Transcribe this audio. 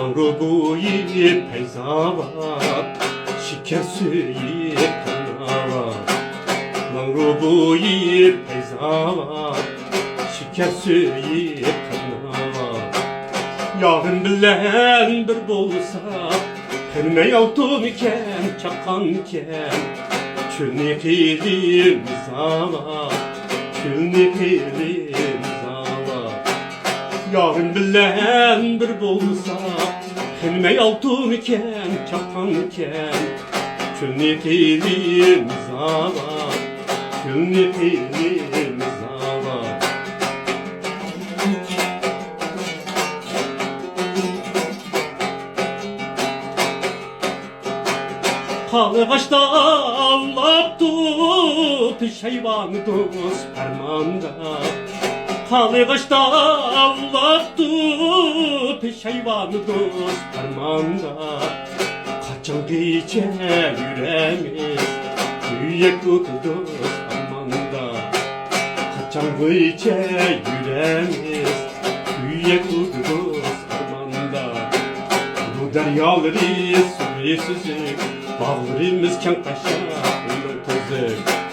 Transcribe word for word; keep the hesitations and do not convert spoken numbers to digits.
ماڭرۇ بويى پەيزاۋات، شېكەر سۈيى قەناۋات. ماڭرۇ بويى پەيزاۋات، شېكەر سۈيى قەناۋات. يارىم بىلەن بىر بولساق، قېنىمەي ئالتۇنكەن، چاققانكەن. چۆلنى قىلىمىز ئاۋات، چۆلنى قىلىمىز ئاۋات. يارىم بىلەن بىر بولساق، قېنىمەي ئالتۇنكەن، چاققانكەن. چۆلنى قىلىمىز ئاۋات، چۆلنى قىلىمىز ئاۋات. قارلىغاچتا ئاۋلاپتۇ پېشايۋان دوست پەرماندا. قارلىغاچتا ئاۋلاپتۇ پېشايۋان دوست پەرماندا. قاچانغىچە يۈرەمىز، كۆيەك ئوتى دوست ئارماندا. قاچانغىچە يۈرەمىز، كۆيەك ئوتى دوست ئارماندا. بۇ دەريالىرى سۇلى سۈزۈك، باغلىرىمىز كەڭ قاششاق، ئۆمۈر تۈزۈك.